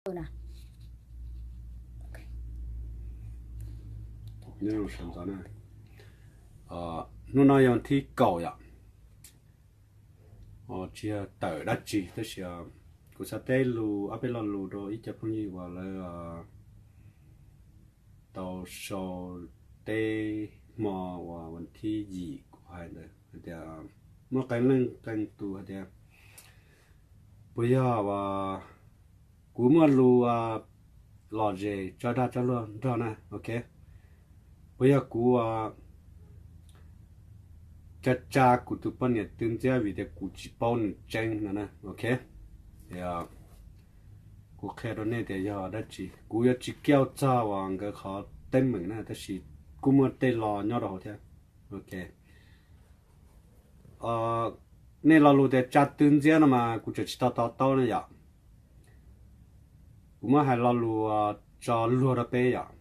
Hnub no yog thib kaum yom, tsis yog tawm dab tsi tab sis kuv xav teb lus ob peb lo lus rau ib co phooj ywg uas lawv tau sau teb hmo uas vas thib yim kuv hais ntawd hais tias muaj qee leej qee tus hais tias puas yog uas kuv muaj lus lom zem tso dag tso luag nrog na, ok. Puas yog kuv tsa tsa kuv tus poj niam twv ntxiab vim tias kuv tsis paub nws tseeb no na, ok. Kuv qhia rau nej tias yog dab tsi, kuv yuav tsis kiaj txog uas nkawd qhov teeb meem na tab sis kuj muaj tej lo nyob rau hauv thiab, ok. Nej lo lus tias tsa twv ntxiab no mas kuv tseem tsis tau to taub ne yom. Kuv muab hais lo lus tso luag rau peb yom.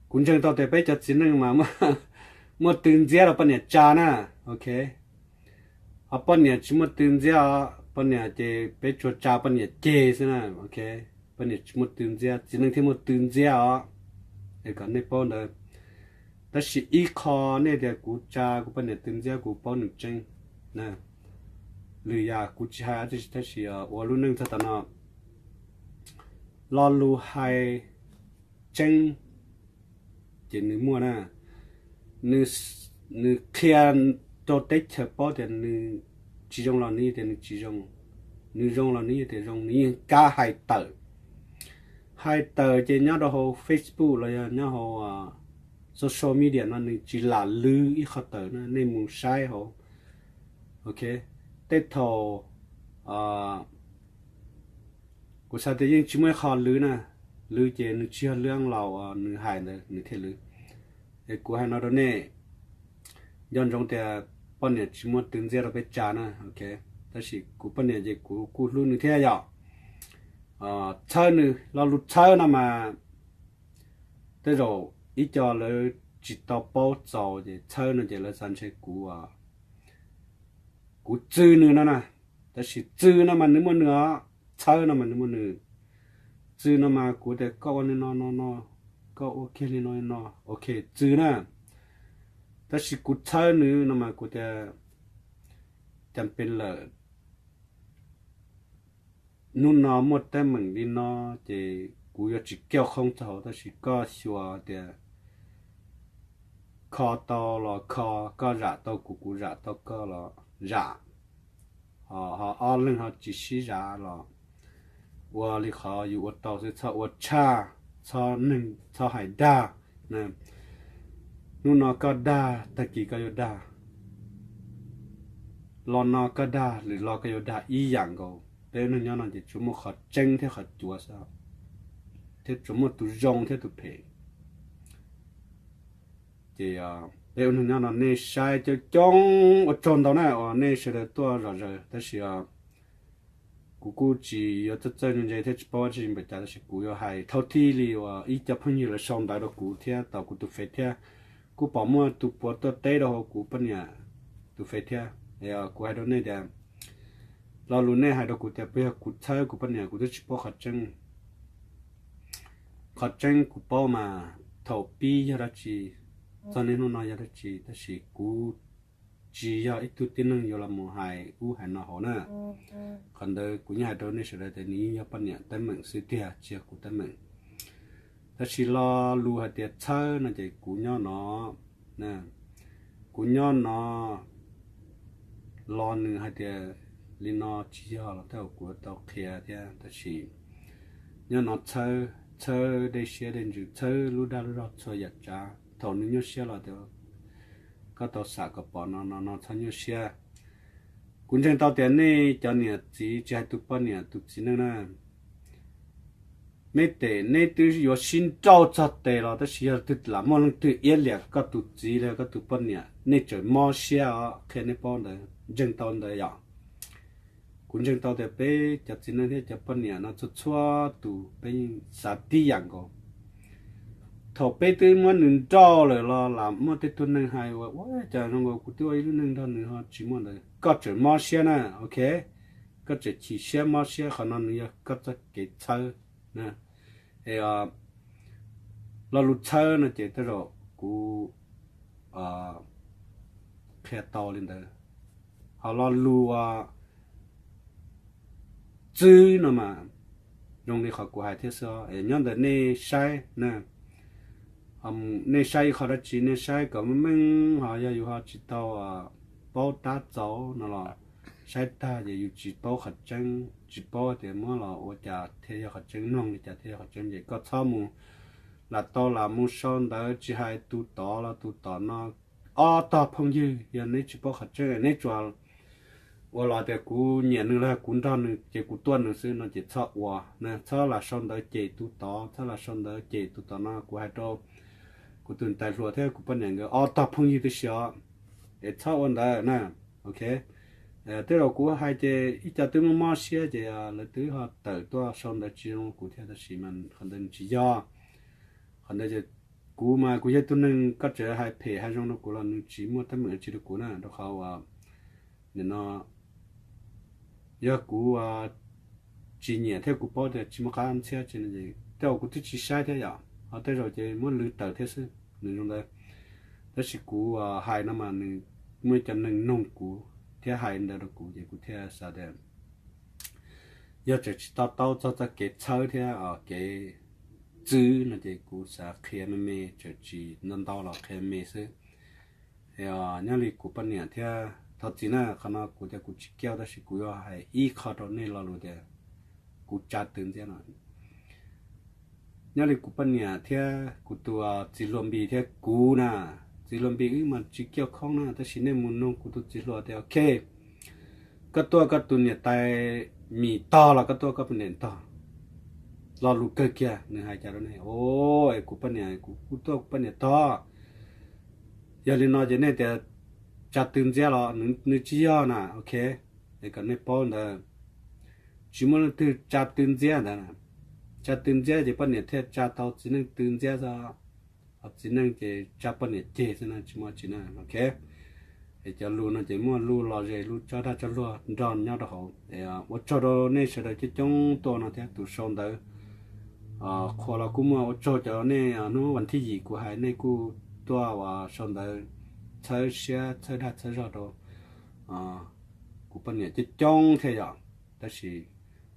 Kuv ntseeg tau tias peb cov txiv neej mas muaj twv ntxiab rau poj niam tsa na, ok. Ho poj niam tsis muaj twv ntxiab os, poj niam ces peb tsuas tsa poj niam ceg xwb na, ok. Poj niam tsis muaj twv ntxiab, txiv neej thiaj muaj twv ntxiab os. Es kom nej paub ntawd. Tab sis ib qho nej tias kuv tsa kuv poj niam twv ntxiab kuv paub nws tseeb na. Lwm yam kuv tsis hais tab sis ua lub neej txog tam no, lo lus hais tseeb ces nws muaj na. Nws qhia rau teb chaws paub tias nws tsis zoo los nws tias nws tsis zoo, nws zoo los nws tias zoo, nws yeej kav hais tawm. Hais tawm ces nyob rau hauv Facebook los yog nyob hauv social media no nws tsis lam lwv ib qho tawm na, nej mus saib hauv, ok. Tej thaum kuv xav tias yeej tsis muaj ib qho lwv na, lwv ces nws tsis yog lwv laus uas nws hais ntawd nws thiaj lwv. Es kuv hais no rau nej, nco ntsoov tias poj niam tsis muaj twv ntxiab rau peb tsa na, ok. Tab sis kuv poj niam ces kuv kuj hlub nws thiab yom. Txhawb nws, lo lus txhawb no mas tej zaum ib co lawv tsis tau paub txaus ces txhawb no ces lawv xav ntshe kuv, kuv txwv nws no na. Tab sis txwv no mas nws muaj nws os, txhawb no mas nws muaj nws. Txwv no mas kuv tias koj ua li no no no, koj ua kiag li no li no, ok, txwv na. Tab sis kuv txhawb nws no mas kuv tias cas pes lawm, hnub no muaj teeb meem li no ces kuv yuav tsis kiaj qhoob txog hauv tab sis koj xyuas tias kho tau los kho, koj zam tau kuv, kuv zam tau koj los zam, ho ob leeg ho tsis sib zam los ua li qhov yus ua tau xwb, txhob ua tshaj, txhob neeg txhob hais dag. Hnub no koj dag, tag kis koj yuav dag, lo no koj dag, lwm lo koj yuav dag ib yam nkaus. Peb ua neeg nyob no ces tsuas muaj qhov tseeb thiab qhov cuav xwb, thiab tsuas muaj tus zoo thiab tus phem. Ces peb ua neeg nyob no nej saib coob coob ua tsaug ntau na uas nej sawv daws tuaj zom zaws tab sis kuv kuj tsis yuav txawj txawj ntse ntse thiab tsis paub tsis npaum cas tab sis kuv yuav hais thauj thij li uas ib co phooj ywg lawv sau ntawv rau kuv thiab tau kuv tus fej thiab. Kuj pom muaj tus puav tuaj teb rau hauv kuv poj niam tus fej thiab. Kuv hais rau nej tias lo lus nej hais rau kuv tias puas yog kuv txhawb kuv poj niam, kuv twb tsis paub qhov tseeb. Qhov tseeb kuv paub mas thaum pib yog dab tsi, txog niaj hnub no yog dab tsi, tab sis kuv tsis yog ib tug tib neeg yuav los mus hais ub hais no hauv na. Qhov ntawd kuv yeej hais rau nej sawv daws tias nws yeej yog poj niam teeb meem xwb tiag, tsis yog kuv teeb meem. Tab sis lo lus hais tias txhawb no ces kuv nyob no, kuv nyob no los nws hais tias li no tsis yog los tej zaum kuv tau qhia thiab tab sis nyob no txhawb, txhawb dej siab dej ntsws, txhawb lub dag lub zog txhua yam tsav. Thaum nws nyuaj siab los tias koj tau xam kom pom no no no txhob nyuaj siab. Kuv ntseeg tau tias nej cov niam txiv tsis hais tus poj niam tus txiv neej na, neb tes neb twb yuav sib nrauj txog tes los tab sis yog twg lam muaj leej twg iab liam koj tus txiv los koj tus poj niam nej tseem mob siab os, qhia nej paub ntawd, ntseeg tau ntawd yom. Kuv ntseeg tau tias peb cov txiv neej thiab cov poj niam no txhua txhua tus peb yeej xav tib yam nkaus. Thaum peb twb muab nws nrauj lawm los lam muaj tej tug neeg hais ua ua cas zoo nkaus kuv twb ua ib lub neej nrog nws ho tsis muaj ntawd, koj tseem mob siab na, ok. koj tseem chim siab mob siab, qhov no nws yog koj txoj kev txhawb. Es lo lus txhawb no ces tej zaum kuv qhia tau li ntawd. Ho lo lus txwb no mas zoo li qhov kuv hais thiab xwb, nyob ntawm nej saib na. Nej saib ib qho dab tsi, nej saib kom meej meej, ho yog yus ho tsis tau paub tab txaus no los saib tag ces yus tsis paub qhov tseeb, tsis paub tias muab los ua cas thiaj yog qhov tseeb, mloog li cas thiaj yog qhov tseeb, ces koj txhob mus lam tau lam mus sau ntawv tsis hais tus tod los tus tom no ob tog phooj ywg. Yog neb tsis paub qhov tseeb, neb tsuas ua los tias kuv nyiam nws los kuv nrog nws ces kuv tuaj nws xwb no ces txhob ua, txhob lam sau ntawv cem tus tod, txhob lam sau ntawv cem tus tom no. Kuv hais rau kuv tus tais hluas thiab kuv poj niam nkawd ob tog phooj ywg tib si os, es txhob ua ntawd na. Ok, tej zaum kuv hais ces ib co twb mob mob siab ces lawv twb ho tawm tuaj sau ntawv tsis zoo kuv thiab, tab sis mas qhov ntawd nws tsis yog. Qhov ntawd ces kuv mas kuv yog tus neeg, koj tseem hais phem hais zoo rau kuv los nws tsis muaj teeb meem tsi rau kuv na, rau qhov uas nim no yog kuv tsis nyiam thiab kuv paub tias tsis muaj qab ntxhiab tsi no es tej zaum kuv twb tsis saib thiab yom, ho tej zaum ces muab lwv tawm thiab xwb, nws zoo ntawd. Tab sis kuv hais no mas nws muaj ib co neeg noog kuv thiab hais ntawd rau kuv ces kuv thiaj xav tias yog tseem tsis to taub txog txoj kev txhawb thiab kev txwb no ces kuv xav qhia me me, tseem tsis ntau ntau los qhia me xwb. Nyob li kuv poj niam thiab, thov txim na, qhov no kuv tias kuv tsis kiaj tab sis kuv yuav hais ib qho rau nej lo lus tias kuv tsa tw ntxiab no. Nyob li kuv poj niam thiab kuv tus txiv hluas Npis thiab kuv na, txiv hluas Npis wb mas tsis kiaj khoob na, tab sis nej mus noog kuv tus txiv hluas tias ok, koj tuaj koj tus niam tais Mis tog los koj tuaj koj poj niam tog? Lo lus kawg kiag nws hais cas rau nej? O, es kuv poj niam, kuv kuj tuaj kuv poj niam tog. Yog li no ces nej tias tsa tw ntxiab los? Nws tsis yog na, ok. Es kom nej paub ntawd, tsis muaj leej twg tsa tw ntxiab ntawd. Tsa tw ntxiab ces poj niam thiaj tsa tau txiv neej tw ntxiab xwb, ho txiv neej ces tsa poj niam ceg xwb na, tsis muaj tsi na, ok. Es cov lus no ces muaj lus lom zem, lus tso dag tso luag nrog nyob rau hauv. Ua tsaug rau nej sawv daws coob coob tuaj no thiab tus sau ntawv. Qhuas los kuj muaj, ua tsaug cov nej hnub vas thib yim kuv hais nej kuj tuaj uas sau ntawv txhawb siab txhawb dag txhawb zog rau kuv poj niam coob coob thiab yom. Tab sis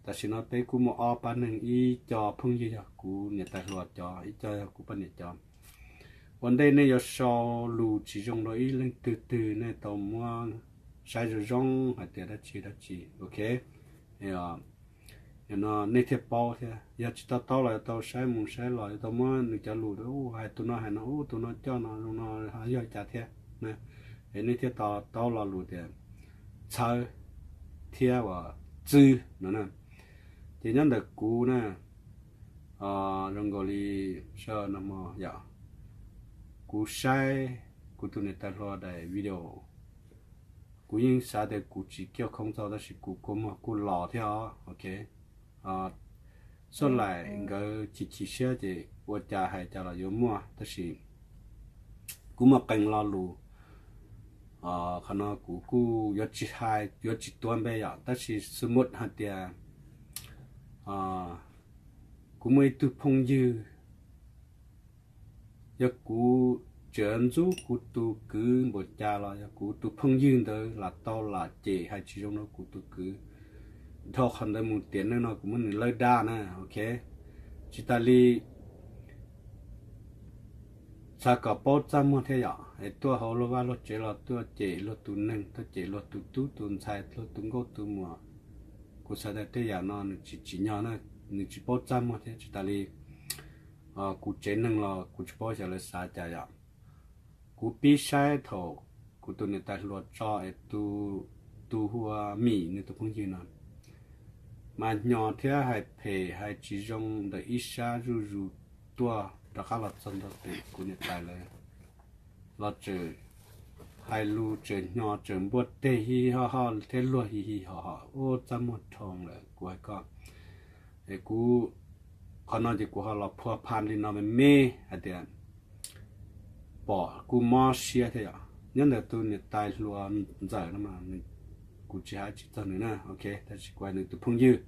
tam sim no peb kuj muaj ob pab neeg, ib co phooj ywg yog kuv niam tais hluas cov, ib co yog kuv poj niam cov. Ua ntej nej yuav sau lus tsis zoo rau ib leej twg twg nej tau muab saib zoo zoo hais tias dab tsi dab tsi, ok. No nej thiaj paub thiab, yog tsis to taub los yuav tau saib mus saib los, yuav tau muab nws cov lus hais tus no hais no, ub, tus no coj no zoo no, yog cas thiab. Es nej thiaj to taub lo lus tias txhawb thiab uas txwb no na. Ces nyob ntawm kuv na, zoo nkaus li sawv no yom, kuv saib kuv tus niam tais hluas daim video, kuv yeej xav tias kuv tsis kiaj khoob txog tab sis kuv kua muag kuj los thiab os, ok. Xub laim nkawd chim chim siab ces ua cas hais cas los yuav muaj, tab sis kuv muaj qee lo lus, qhov no kuv kuj yuav tsis hais, yuav tsis tuav npe yom, tab sis xu mut hais tias kuv muaj ib tug phooj ywg, yog kuv tseem ntxub kuv tus kwv npaum cas los yog kuv tus phooj ywg ntawd lam tau lam cem hais tsis zoo rau kuv tus kwv, dhau qhov ntawd mus tiam neej no kuv muab nws lawb dab na, ok. Tsis tas li, xav kom paub txaj muag thiab yom, es tuaj hauv luag vaj luag tsev los tuaj cem luag tus neeg, tuaj cem luag tus tub tus ntxhais, luag tus nkauj tus muam, kuv xav tias tej yam no nws tsis tsim nyog na, nws tsis paub txaj muag thiab. Tsis tas li kuv tsev neeg los kuv tsis paub xyov lawv xav cas yom. Kuv pib saib thaum kuv tus niam tais hluas tso es tus hu ua Mim nws tus phooj ywg no mas hnyos thiab hais phem hais tsis zoo ntawm ib sab zuj zus tuaj rov qab los txog ntua pem kuv niam tais lawv los tseem hais lus tseem hnyos tseem npuaj teg hi ho ho thiab luag hi hi ho ho, ub, txaj muag dhau lawm kuv hais koj. Es kuv, qhov no ces kuv ho los phua pha li no me me hais tias pom kuj mob siab thiab yom. Nyob ntawm tus niam tais hluas ntxawm no mas nws kuv tsis hais tsis txog nws na, ok, tab sis kuv hais nws tus phooj ywg.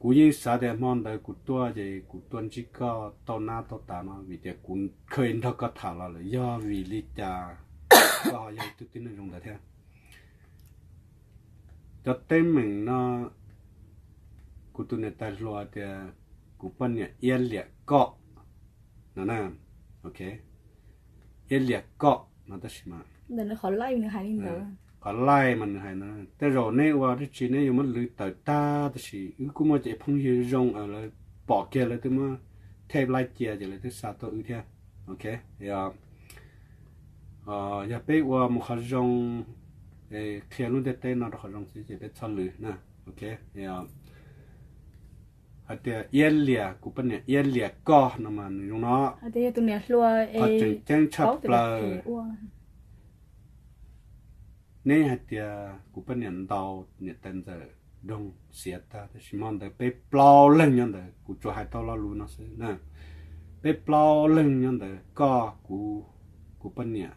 Kuv yeej xav tias hmo ntawd kuv tuaj ces kuv tuaj ntsib koj tau nab tau tas no vim tias kuv kheev nrog koj tham los lawm, yog vim li cas koj ho yog ib tug tib neeg zoo ntawd thiab? Cov teeb meem no kuv tus niam tais hluas tias kuv poj niam iab liam koj no na, ok, iab liam koj no tab sis mas qhov laij mas nws hais na, tej zaum neb ua dab tsi neb yuav muab lwv tawm tag, tab sis wb kuj muaj cov phooj ywg zoo lawv pom kiag lawv twb muab thej laib cia ces lawv twb xa tuaj wb thiab, ok. Yog peb ua mus qhov zoo, qhia lub ntiaj teb no rau qhov zoo xwb ces peb txhob lwv na, ok. Hais tias iab liam, kuv poj niam iab liam koj no mas nws zoo no. Qhov tseem ceeb tshaj plaws neb hais tias kuv poj niam ntaus niam tais ntxawm doog xiav tag, tab sis hmo ntawd peb plaub leeg nyob ntawd, kuv tsuas hais tau lo lus no xwb na, peb plaub leeg nyob ntawd, koj, kuv, kuv poj niam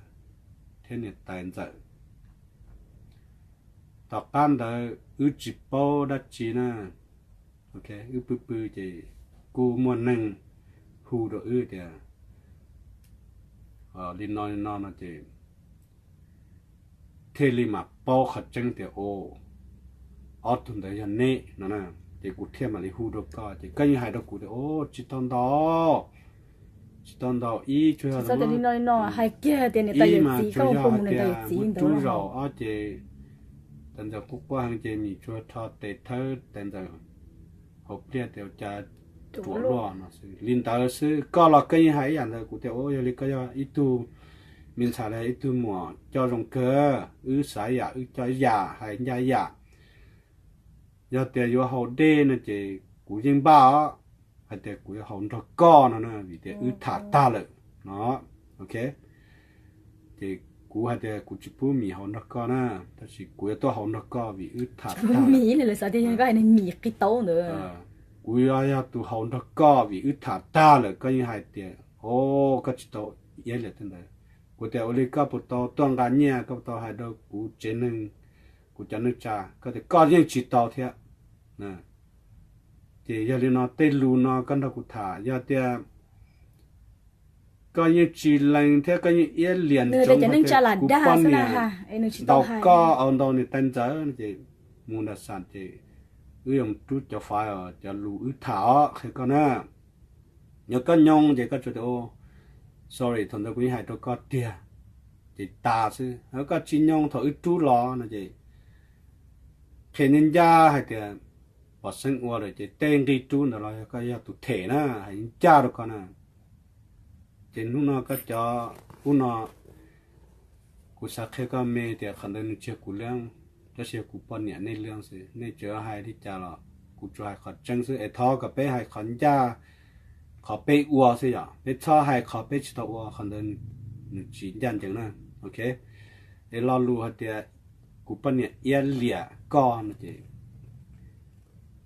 thiab niam tais ntxawm. Tom qab ntawd wb tsis paub dab tsi na, ok, wb pw pw ces kuj muaj neeg hu rau wb tias li no li no no ces thiaj li mam paub qhov tseeb tias o, ob tug ntawd yog neb no na. Ces kuv thiaj mam li hu rau koj ces koj yeej hais rau kuv tias o, tsis tau ntaus, tsis tau ntaus, ib tsuas yog li no li no hais kiag tias niam tais yawm txiv, koj hu mus niam tais yawm txiv ntawd zaum ob ces tais ntxawm quaj quaj heev ces Mim tsuas rho tes thawb tais ntxawm hauv pliaj tias cas ruam luaj no xwb. Li ntawd xwb, koj los koj yeej hais ib yam ntawd, kuv tias o, yog li koj yog ib tug me ntxhais los ib tug muam coj zoo kawg, wb xav yam wb coj yam hais ncaj yam. Yog tias yuav haus dej no ces kuv yeej npaj os, hais tias kuv yuav haus nrog koj no na, vim tias wb tham tag lawm no, ok. Ces kuv hais tias kuv tsis pub Mim haus nrog koj na, tab sis kuv yuav tuaj haus nrog koj vim wb tham tag lawm. Kuv yuav yog tus haus nrog koj vim wb tham tag lawm, koj yeej hais tias o, koj tsis tau iab liam tej ntawd. Kuv tias ua li koj puas tau tuaj nqa nyiaj, koj puas tau hais rau kuv tsev neeg, kuv cov neej tsa? Koj tias koj yeej tsis tau thiab. Ces yog li no tej lus no koj nrog kuv tham, yog tias koj yeej tsis lees thiab koj yeej iab liam ntsoov tias kuv poj niam ntaus koj, au, ntaus niam tais ntxawm ces mus nram xam ces wb yuav mus rub cov file, cov lus wb tham os, qhia koj na. Yog koj nyoo ces koj tsuas tias o, sorry, thaum ntawd kuv yeej hais rau koj tiag, ces tas xwb. Koj tsis nyoo thaum wb rub los no ces qhia ncaj ncaj hais tias pom xeeb ua lawm ces tej nqi rub ntawd los yog koj yog tus them na, hais ncaj rau koj na. Ces hnub no koj cov ub no, kuv xav qhia koj me tias qhov ntawd nws tsis yog kuv leeb, tab sis yog kuv poj niam nej leeb xwb. Nej tseem hais li cas los kuv tsuas hais qhov tseeb xwb, es thov kom peb hais qhov ncaj, qhov peb ua xwb yom, peb txhob hais qhov peb tsis tau ua, qhov ntawd nws tsis ncaj ncees na, ok. Es lo lus hais tias kuv poj niam iab liam koj no ces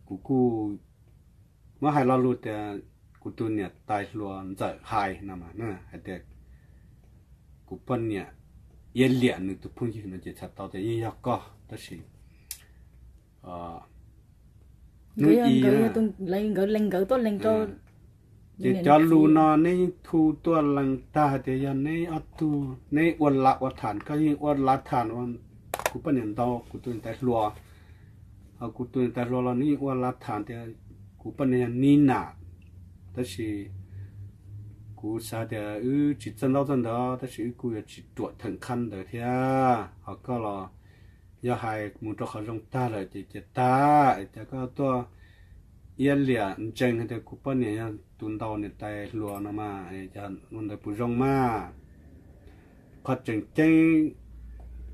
kuv kuj muab hais lo lus tias kuv tus niam tais hluas ntxawm hais no mas hais tias kuv poj niam iab liam nws tus phooj ywg no ces txhais tau tias yeej yog koj, tab sis hnub i nkawd lees nkawd tuaj lees rau ces cov lus no neb yeej thu tuaj lees tag hais tias yog neb ob tug neb ua lav ua tham, koj yeej ua lav tham ua kuv poj niam ntaus kuv tus niam tais hluas, ho kuv tus niam tais hluas los nws yeej ua lav tham tias kuv poj niam yog Nina, tab sis kuv xav tias wb tsis txawj ntaub txawj ntawv tab sis wb kuj yuav tsis ruam theem qhab ntawd thiab. Ho koj los yog hais mus rau qhov zoo tag lawm ces cia tag, es cas koj tuaj iab liam ntsees hais tias kuv poj niam yog tus ntaus niam tais hluas no mas, cas ua ntawd puas zoo mas? Qhov tseem ceeb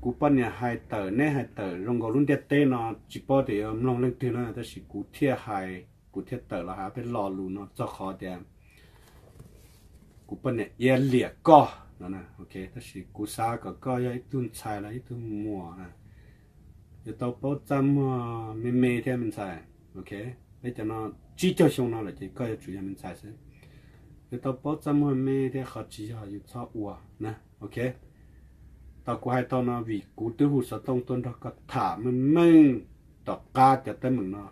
kuv poj niam hais tawm neb hais tawm zoo nkaus lub ntiaj teb no tsis paub tias yuav mloog leej twg na, tab sis kuv thiaj hais, kuv thiaj tawm los hais peb lo lus no txog qhov tias kuv poj niam iab liam koj no, ok. Tab sis kuv xav kom koj yog ib tug ntxhais los ib tug muam na, yuav tau paub txaj muag me me thiab me ntxhais, ok. Peb cov no tsib caug xyoo no lawm ces koj yuav tsum yog me ntxhais xwb, yuav tau paub txaj muag me thiab qhov tsis yog yus txhob ua na, ok. Tau kuv hais tau no vim kuv twb hu xov tooj tuaj nrog koj tham meej meej tom qab cov teeb meem no.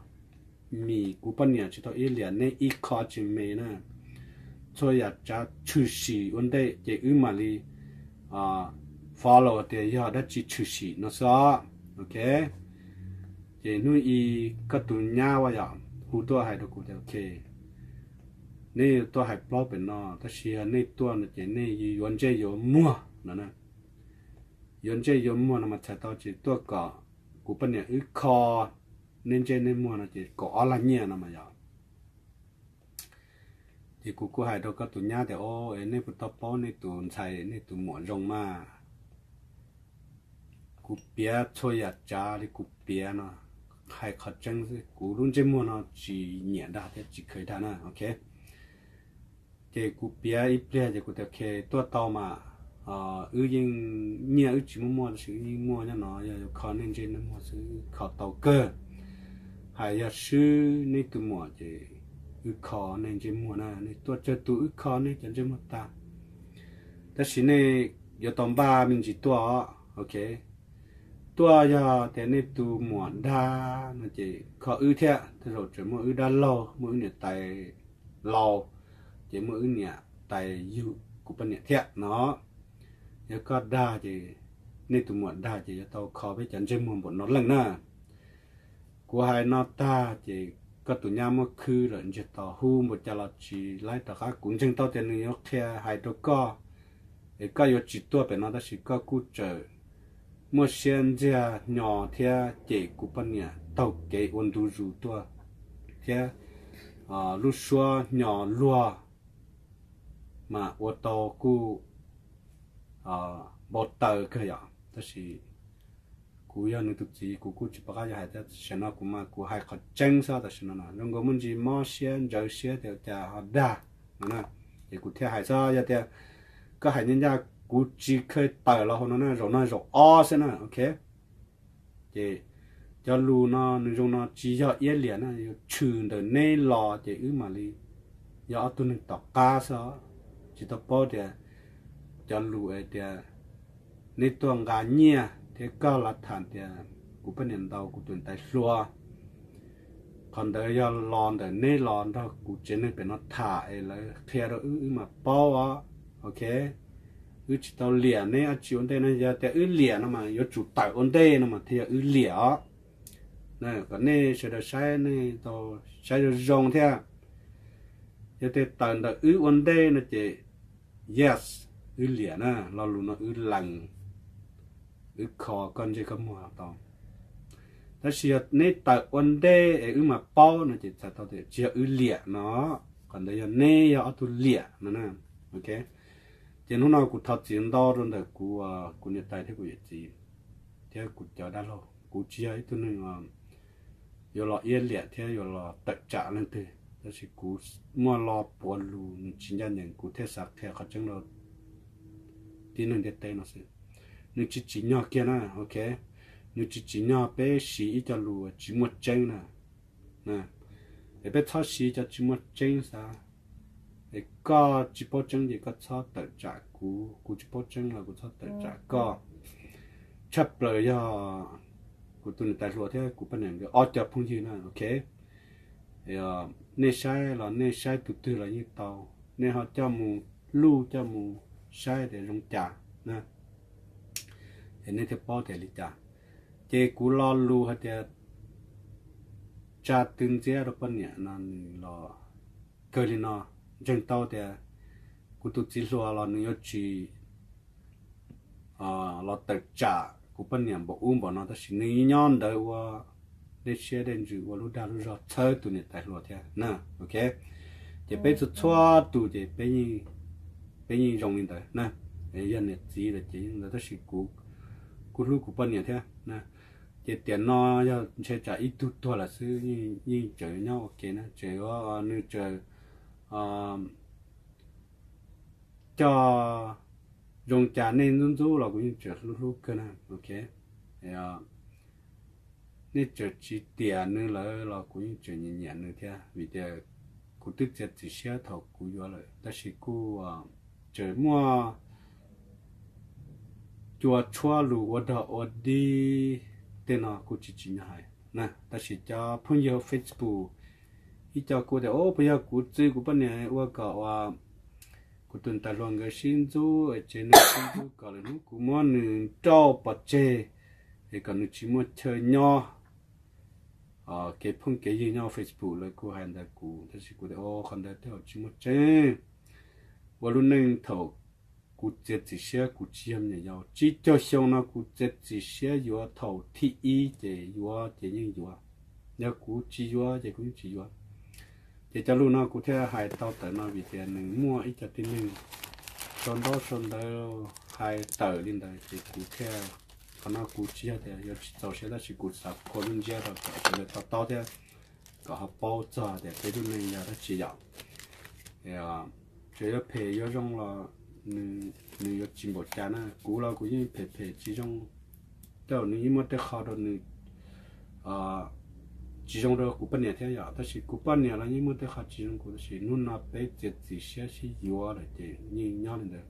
Vim kuv poj niam tsis tau iab liam nej ib qho tsis me na. Txhua yam tsav tshwm sim ua ntej ces wb mam li follow tias yog dab tsi tshwm sim no xwb os. Ok, ces hnub i koj tus nyab ua yom hu tuaj hais rau kuv tias ok, nej tuaj hais plaub pem no tab sis yog nej tuaj no ces nej yuav ntsej yuav muag no. Yuav ntsej yuav muag no mas txhais tau ces tuaj kom kuv poj niam wb kho nej ntsej nej muag no ces kaum ob lag nyiaj no mas yom. Ces kuv kuj hais rau koj tus nyab tias o, es nej puas tau paub nej tus ntxhais nej tus muam zoo mas. Kuv piav txhua yam tsav li kuv piav no, hais qhov tseeb xwb, kuv lub ntsej muag no tsis nyiam dag thiab tsis kheev dag na. Ok, ces kuv piav ib pliag ces kuv tias ok, tuaj tau mas, wb yeej, nyiaj wb tsis muaj muaj tab sis wb yeej muaj nyob no, yog yuav kho nej ntsej nej muag xwb wb kho tau kawg. Hais yog swb neb tus muam ces wb kho nej ntsej muag na, nej tuaj tsawg tus wb kho nej cov ntsej muag tag. Tab sis nej yuav tau npaj me ntsis tuaj os. Ok, tuaj yog tias nej tus muam dag no ces kho wb thiab, tej zaum tseem muaj wb dab laug, muaj wb niam tais laus, ces muaj wb niam tais yug kuv poj niam thiab no. Yog koj dag ces, nej tus muam dag ces yuav tau kho peb cov ntsej muag npaum no leej na. Kuv hais no tag ces koj tus nyab muab khwb lawm ntsiag to, hu npaum cas los tsis laib rov qab. Kuv ntseeg tau tias nws yuav qhia hais rau koj es koj yuav tsis tuaj pem no tab sis koj kuj tseem muaj siab ntxiag hnyo thiab cem kuv poj niam taug kev ua ntu zus tuaj thiab lub suab hnyo luag mas ua tau kuj npau taws kawg yom. Tab sis kuv yog nws tus txiv kuv kuj tsis pom qab yuav hais thiab, tam sim no kuv mas kuv hais qhov tseeb xwb. Tam sim no no zoo nkaus muaj ntsis mob siab ntsawv siab tias cas ho dag no na. Ces kuv thiaj hais xwb, yog tias koj hais ncaj ncaj kuv tsis kheev tawm los hauv no na, zaum no zaum ob xwb na. Ok, ces cov lus no nws zoo no tsis yog iab liam na, yuav tshwm ntawm neb los ces wb mam li yog ob tug neeg tom qab xwb. Tsis tau paub tias cov lus tias neb tuaj nqa nyiaj thiab koj los tham tias kuv poj niam ntaus kuv tus niam tais hluas, qhov ntawd yog los ntawm neb los nrog kuv tsev neeg pem no tham es lawv qhia rau wb, wb mam paub os. Ok, wb tsis tau liam neb dab tsi ua ntej no, yog tias wb liam no mas yuav tsum tawm ua ntej no mas thiaj yog wb liam os. Kom nej sawv daws saib, nej tau saib zoo zoo thiab. Yog tias tawm ntawm wb ua ntej no ces yes, wb liam na, lo lus no wb lees, wb kho koj ntsej koj muag tau. Tab sis yog neb tawm ua ntej es wb mam paub no ces txhais tau tias tsis yog wb liam no, qhov ntawd yog neb yog ob tug liam no na. Ok, ces hnub no kuv thov txim ntau rau ntawm kuv, kuv niam tais thiab kuv yawm txiv thiab kuv cov dab laug. Kuv tsis yog ib tug neeg yuav los iab liam thiab yuav los tawm tsam leej twg, tab sis kuv muaj lo puav lus nws tsis ncaj ncees kuv thiaj xav qhia qhov tseeb rau tib neeg ntiaj teb no xwb. Nws tsis tsim nyog kiag na. Ok, nws tsis tsim nyog peb siv ib co lus tsis muaj tseeb na. Es peb txhob siv cov tsis muaj tseeb xav. Es koj tsis paub tseeb ces koj txhob tawm tsam kuv, kuv tsis paub tseeb los kuv txhob tawm tsam koj. Tshaj plaws yog kuv tus niam tais hluas thiab kuv poj niam nkawd ob co phooj ywg na. Ok, nej saib los nej saib tus twg los yeej tau, nej ho coj mus luj coj mus saib tias zoo cas na, es nej thiaj paub tias li cas. Ces kuv lo lus hais tias tsa tw ntxiab rau poj niam no nws los kawg li no. Ntseeg tau tias kuv tus txiv hluas los nws yuav tsis los tawm tsam kuv poj niam npaum ub npaum no, tab sis nws nyob ntawd ua dej siab dej ntsws ua lub dag lub zog txhawb tus niam tais hluas thiab na. Ok, ces peb txhua txhua tus ces peb yeej zoo li ntawd na. Yog niam txiv lawm ces yeej ntawd, tab sis kuv kuj hlub kuv poj niam thiab na. Ces tiam no yog ntshe tsam ib tug tuag lawm xwb, yeej tseem nyob ua ke na, tseem nws tseem coj zoo cas nej ntxub ntxub los kuv yeej tseem hlub hlub kawg na. Ok, nej tseem tsis tiam nws lawm los kuv yeej tseem nyiam nyiam nws thiab, vim tias kuv twb txiav txim siab thaum kuv yuav lawm, tab sis kuj tseem muaj cua tshuab lus ua dog ua dig, tej no kuj tsis tsim nyog hais na. Tab sis cov phooj ywg hauv Facebook ib co kuj tias, o, puas yog kuv txwv kuv poj niam ua kom ua kuv tus niam tais hluas nkawd sib ntxub, tsev neeg sib ntxub, kom lwm hnub kuv muab nws nrauj pov tseg, es kom nws tsis muaj chaw nyob kev phooj kev ywg nyob Facebook. Lawv kuj hais ntawd kuv, tab sis kuv tias, o, qhov ntawd tej zaum tsis muaj tseeb. Ua lub neej thaum kuv txiav txim siab kuv tsis yog me nyuam yaus, tsib caug xyoo no kuv txiav txim siab yuav thaum thib ib ces yuav ces yeej yuav, yog kuv tsis yuav ces kuv yeej tsis yuav. Ces cov lus no kuv thiaj hais tau tawm no vim tias nws muaj ib co tib neeg sau ntaub sau ntawv hais tawm li ntawd ces kuv thiaj, qhov no kuv tsis yog tias yuav tsis txaus siab, tab sis kuv xav qhua lub ntsiab rau kom sawv daws to taub thiab kom ho paub txog tias peb lub neej yog dab tsi yom. Tsuas yuav phem yuav zoo los nws yuav tsis npaum cas na. Kuv los kuv yeej phem phem tsis zoo, tej zaum nws yeej muaj tej qho rau nws tsis zoo rau kuv poj niam thiab yom, tab sis kuv poj niam los yeej muaj tej qho tsis zoo kuv, tab sis hnub no peb txiav txim siab sib yuav lawm ces yeej nyob li ntawd.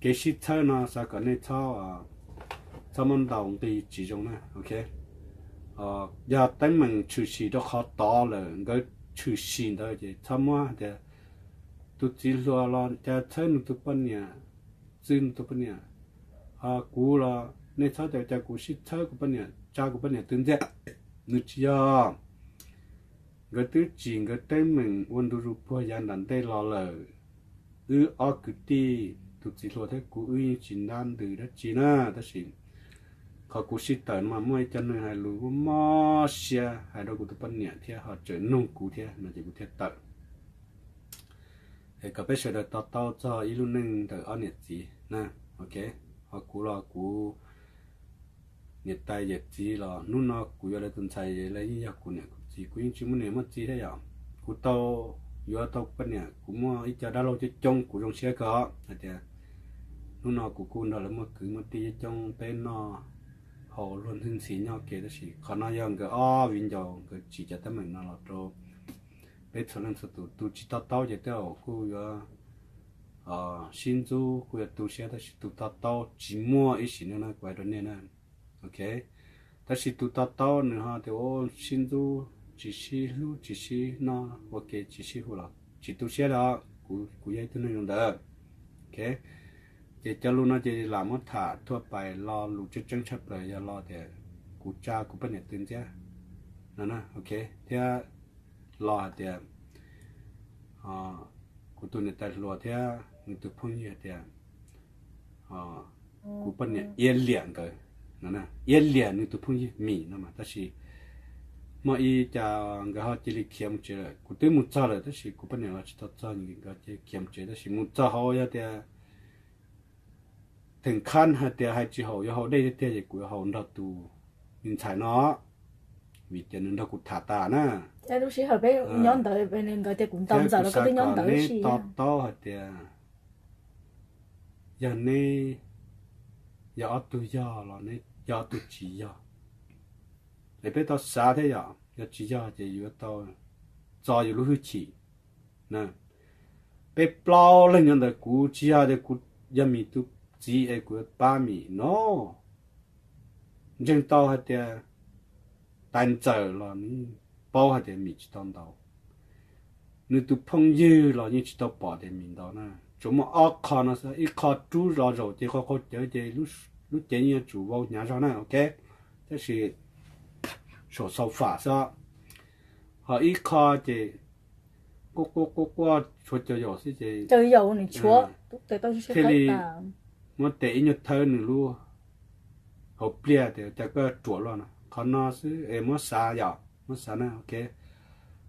Kev sib txhawb no xav kom nej txhob, txhob muab ntaus nqi tsis zoo na, ok. Yog teeb meem tshwm sim rau qhov tod lawm, nkawd tshwm sim ntawd ces txhob muab hais tias tus txiv hluas los cas txhawb nws tus poj niam, txwv nws tus poj niam. Ho kuv los nej txhob tias cas kuv sib txhawb kuv poj niam, tsa kuv poj niam twv ntxiab. Nws tsis yog, nkawd twb tsim nkawd teeb meem ua ntu zus puag yav nram ntej los lawm. Wb ob kwv tij, tus txiv hluas thiab kuv, wb yeej tsis ntab ntws dab tsi na, tab sis qhov kuv sib tawm no mas muaj ib co neeg hais lus mob siab hais rau kuv tus poj niam thiab ho tseem nug kuv thiab no ces kuv thiaj tawm. Es kom peb sawv daws to taub txog ib lub neej ntawm ob niam txiv na, ok. Ho kuv los kuv niam tais yawm txiv los hnub no kuv yuav lawv tus ntxhais, lawv yeej yog kuv niam kuv txiv, kuv yeej tsis muaj niam muaj txiv thiab yom. Kuv tau yuav tau kuv poj niam, kuv muaj ib co dab laug coob coob, kuv zoo siab kawg hais tias hnub no kuv kuj nrog lawv muaj kwv muaj tij coob coob, peb noj haus luag ntxhi ntxhi nyob ua ke, tab sis qhov no yog nkawd ob viv ncaus nkawd tsim cov teeb meem no los rau peb txhua leej txhua tus. Tus tsis to taub ces tej zaum kuj yuav sib ntxub, kuj yuav tu siab, tab sis tus to taub tsis muaj ib sim neej na, kuv hais rau nej na, ok. Tab sis tus to taub nws ho tias ua sib ntxub, tsis sib hlub, tsis sib noj ua ke, tsis sib hu los tsis tu siab li os. Kuv, kuv yog ib tug neeg zoo ntawd, ok. Ces cov lus no ces lam muab tham thuaj pais, lo lus tseeb tseeb tshaj plaws yog lo tias kuv tsa kuv poj niam twv ntxiab no, ok, thiab lo hais tias kuv tus niam tais hluas thiab nws tus phooj ywg hais tias kuv poj niam iab liam nkawd, iab liam nws tus phooj ywg Mim no mas. Tab sis muaj ib cas nkawd ho cia li khiav mus tsev lawm. Kuv twb mus txog lawm tab sis kuv poj niam los tsis tau txog, nkawd cia li khiav mus tsev. Tab sis mus txog hauv yog tias theem khab hais tias hais tsis haum, yuav haus dej tiag tiag ces kuv yuav haus nrog tus me ntxhais no, vim tias nws nrog kuv tham tas na. Lub sij hawm peb nyob ntawd, nkawd tias kuv ntaus ntxawm los koj twb nyob ntawd, neb to taub hais tias yog neb yog ob tug yog los neb yog ob tug tsis yog. Es peb tau xav thiab yom, yog tsis yog ces yuav tau txo yus lub hwj chim. Peb plaub leeg nyob ntawd, kuv tsis yog tias kuv yog Mim tus txiv es kuv yuav pab Mim no. Ntseeg tau hais tias tais ntxawm los nws paub hais tias Mim tsis tau ntaus, nws tus phooj ywg los yeej tsis tau pom tias Mim ntaus na. Tsuas muaj ob qho no xwb, ib qho rub los zaum ces qaug qaug cawv ces lub cev yeej yuav tsum vau hnyav zog na, ok. Tab sis saum xau fam xwb, ho ib qho ces quaj quaj quaj quaj tshuav caum yaum xwb ces thiaj li muab tes ib nyuag thawb nws lub hauv pliaj tias cas koj ruam luaj no. Qhov no xwb es muab xav yom, muab xav na, ok.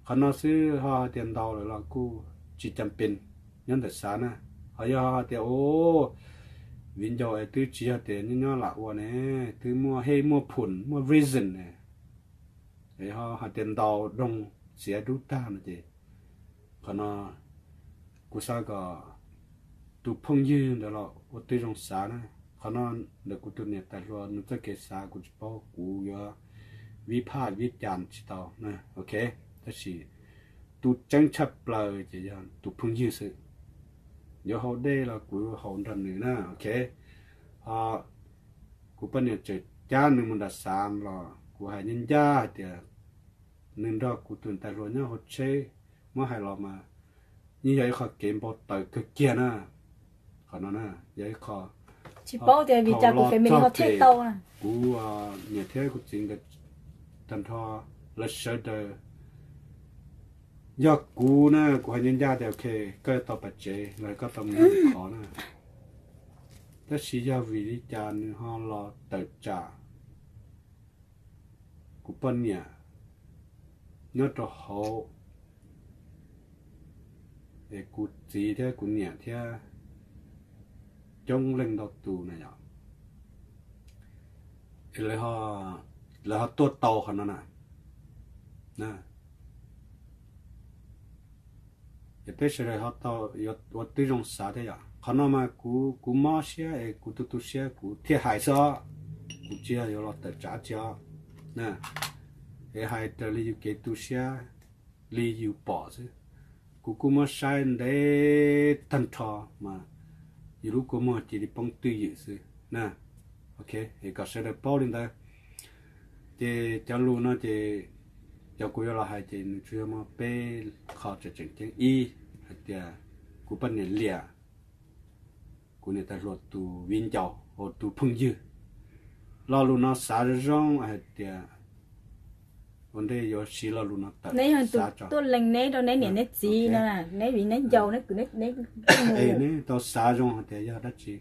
Qhov no xwb ho hais tias ntaus lawm los kuj tsis cas pes nyob ntawm xav na. Ho yog hais tias o, viv ncaus es twb tsis yog tias nyob nyob lam ua ne, twb muaj hej muaj phum muaj reason ne, es ho hais tias ntaus doog xiav dub tag no ces qhov no kuv xav kom tus phooj ywg ntawd los ua tib zoo xav na. Qhov no ntawm kuv tus niam tais hluas nws txoj kev xav kuv tsis paub, kuv yuav vib phaj vib cas tsis tau na, ok. Tab sis tus tseeb tshaj plaws ces yog tus phooj ywg xwb. Yuav haus dej los kuv haus nrog nws na, ok. Ho Kuv poj niam tseem cab nws mus nram xav los kuv hais ncaj ncaj hais tias nws nrog kuv tus niam tais hluas nyob hauv tsheb, muab hais los mas yeej yog ib qho kev npau taws kawg kiag na. Qhov no na yog ib qho tsis paub tias vim cas kuv family ho thiaj tau. Kuv niam thiab kuv txiv nkawd tag nrho lawv sawv daws, yog kuv na kuv hais ncaj ncaj tias ok, koj yuav tau pam tsev los koj tau mus nyob qhov na. Tab sis yog vim li cas nws ho los tawm tsam kuv poj niam nyob rau hauv es kuv txiv thiab kuv niam thiab coob leej ntau tus na yom, es lawv ho tuaj tau qhov no na. Es peb sawv daws ho tau ua tib zoo xav thiab yom. Qhov no mas kuv, kuv mob siab es kuv tu tu siab kuv thiaj hais xwb os. Kuv tsis yog yuav los tawm tsam tsi os. Es hais raws li yus kev tu siab li yus pom xwb. Kuv kuj muab saib ntev tag nrho mas yus lub kua muag cia li poob twj ywm xwb na. Ok, es kom sawv daws paub li ntawd. Ces cov lus no ces cov kuv yuav los hais ces nws tsuas yog muaj peb qho tseem tseem ceeb. Ib, hais tias kuv poj niam liam kuv niam tais hluas tus viv ncaus, tus phooj ywg. Lo lus no xav zoo zoo hais tias ua ntej yuav siv lo lus no tawm, neb yog tus tuaj lees neb rau neb niam neb txiv no, neb viv neb ncaus, neb kwv neb, neb tau xav zoo hais tias yog dab tsi.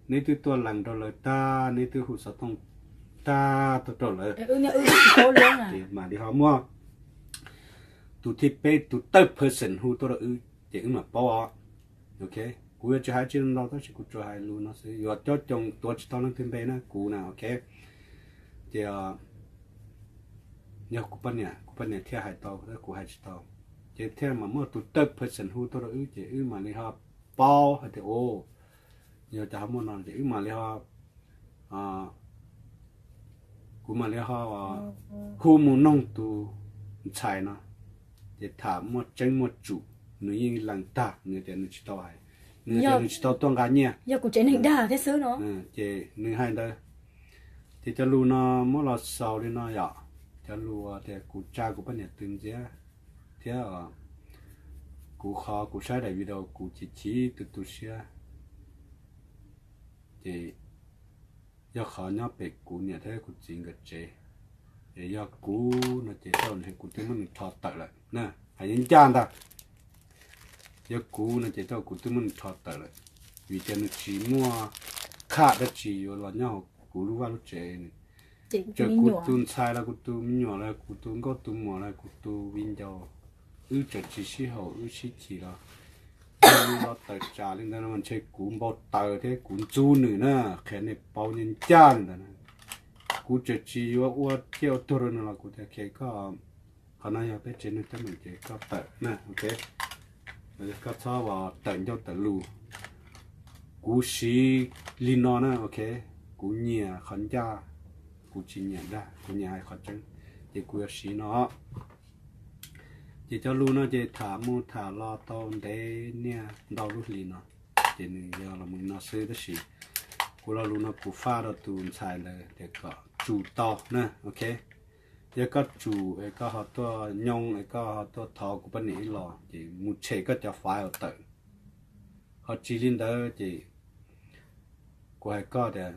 Neb twb tuaj lees rau lawv tag, neb twb hu xov tooj tag tuaj rau lawv, mam li ho muaj tus thib peb, tus third person hu tuaj rau wb ces wb mam paub os. Ok, kuv yuav tsis hais tsis ntau tab sis kuv tsuas hais lus no xwb, yuav cob coo tuav tsis tau leej twg npe na, kuv na. Ok, ces yog kuv poj niam, kuv poj niam thiaj hais tau, kuv hais tsis tau. Ces thiaj mam muaj tus third person hu tuaj rau wb ces wb mam li ho paub hais tias o, yog cas ho muaj no ces wb mam li ho, kuv mam li ho hu mus noog tus ntxhais no, ces tham muaj tseeb muaj tsum, nws yeej lees tag, nws tias nws tsis tau hais, nws tias nws tsis tau tuaj nqa nyiaj, yog kuv tsev neeg dag thiab xwb no. Ces nws hais ntawd, ces cov lus no muab los xaus li no yom. Cov lus tias kuv tsa kuv poj niam tw ntxiab thiab kuv qhov kuv saib daim video kuv chim chim tu tu siab, ces yog qhov nyob pem kuv niam thiab kuv txiv nkawd tsev. Es yog kuv no ces tau ntshe kuv twb muab nws rho tawm lawm na, hais ncaj ntag. Yog kuv no ces tau kuv twb muab nws rho tawm lawm, vim tias nws tsis muaj khaj dab tsi yuav los nyob hauv kuv lub vaj lub tsev. Txawm kuv tus ntxhais los kuv tus me nyuam los kuv tus nkauj tus muam los kuv tus viv ncaus, wb tseem tsis sib haum wb sib chim los los tawm tsam li ntawd no ntshe kuv npau taws thiab kuv ntxub nws na, qhia nej paub ncaj ncaj li ntawd na. Kuv tseem tsis yuav ua ciaj ua tuag rau nws los kuv tias ok koj, qhov no yog peb tsev neeg teeb meem ces koj tawm na, ok. Koj txhob tawm ncauj tawm lus. Kuv siv li no na, ok. Kuv nyiam qhov ncaj, kuv tsis nyiam dag, kuv nyiam hais qhov tseeb, ces kuv yuav siv no. Ces cov lus no ces tham mus tham los tau ntev niaj ntau lub hlis no, ces nws yog los mus li no xwb tab sis kuv lo lus no kuv faj rau tus ntxhais ntawd tias kom tsum tau na, ok. Yog koj tsum es koj ho tuaj nyoo es koj ho tuaj thov kuv poj niam ib los ces mus tshem koj cov file tawm. Ho tsis li ntawd ces kuv hais koj tias